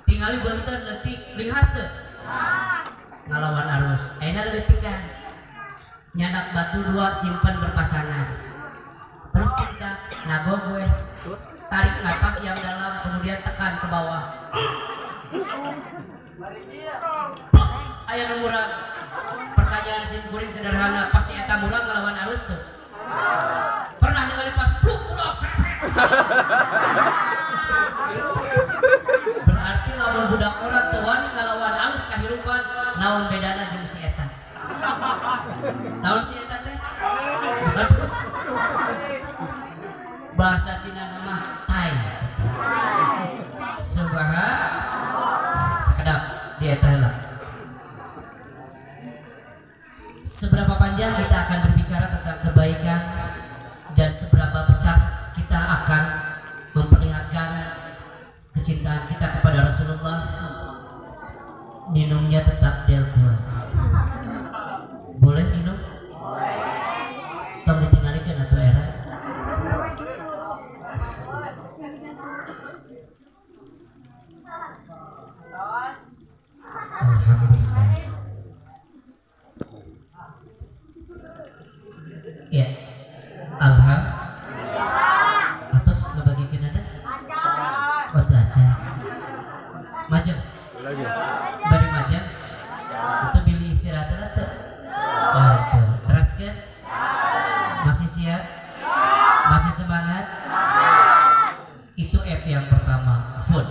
Tingali benten leutik linghas teu. Ngalawan arus. Ayeuna leutikan. Nyandak batu dua simpan berpasangan. Terus puncak, nagog gue. Tarik nafas yang dalam kemudian tekan ke bawah. Pluk, aya nu murag. Pertanyaan sim kuring sederhana, pasti eta murag ngelawan arus tuh. Pernah ningali pas pluk murag sepet. Berarti lamun budak orang teu wani ngelawan arus kahirupan, naon bedana jeung si eta? Naon si eta teh? Bahasa Cina nama tai. Subhan sekedap di eta heula. Seberapa panjang kita akan berbicara tentang kebaikan dan seberapa besar kita akan memperlihatkan kecintaan kita kepada Rasulullah, minumnya tetap Delgua. Boleh minum? Tong ditinggalikeun atuh era. Alhamdulillah. Ya. Alhamdulillah. Lagi. Bari majan itu bilih istirahat teu? Oh, itu. Teraskeun? Masih siap? Masih semangat? Itu F yang pertama, food.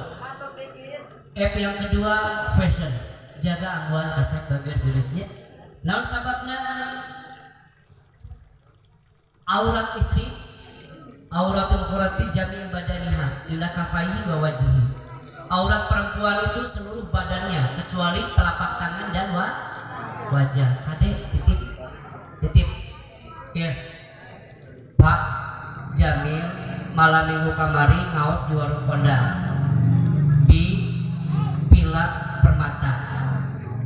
F yang kedua, fashion. Jaga angguan kasep bagian geulisnya. Naon sababna? Aurat istri, auratul hurrati jami'u badaniha illa kafaihi wa wajhihi. Aurat perempuan itu seluruh badannya kecuali telapak tangan dan wajah. Kade, titip, titip. Ya. Pak Jamil malam minggu kamari ngaos di warung kondang di Villa Permata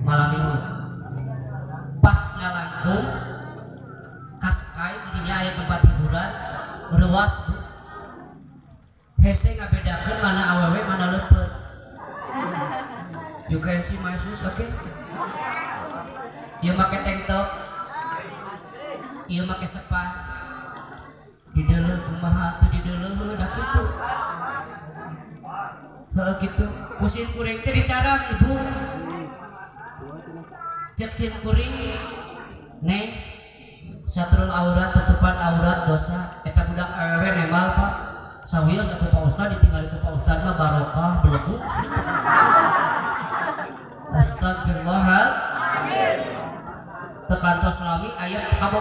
malam minggu, pas ngalangkung ka Sky, dinya aya tempat hiburan ruas, Bu. Hese ngabedakeun mana awewe mana leupeut. You can see my shoes, oke, okay? Ieu make tank top, ieu make sepan, dideuleu kumaha teu dideuleu, dah kitu. Heuh, kitu ku sim kuring teh dicarang, Ibu. Cek sim kuring, "Neng, satrul aurat, tutupan aurat dosa." Eta budak awewe nemal, Pak. Sawios atuh Pak Ustad, ditinggali ku Pak Ustad mah barokah, belegu. Astagfirullah. Teu kantos lami aya kabong.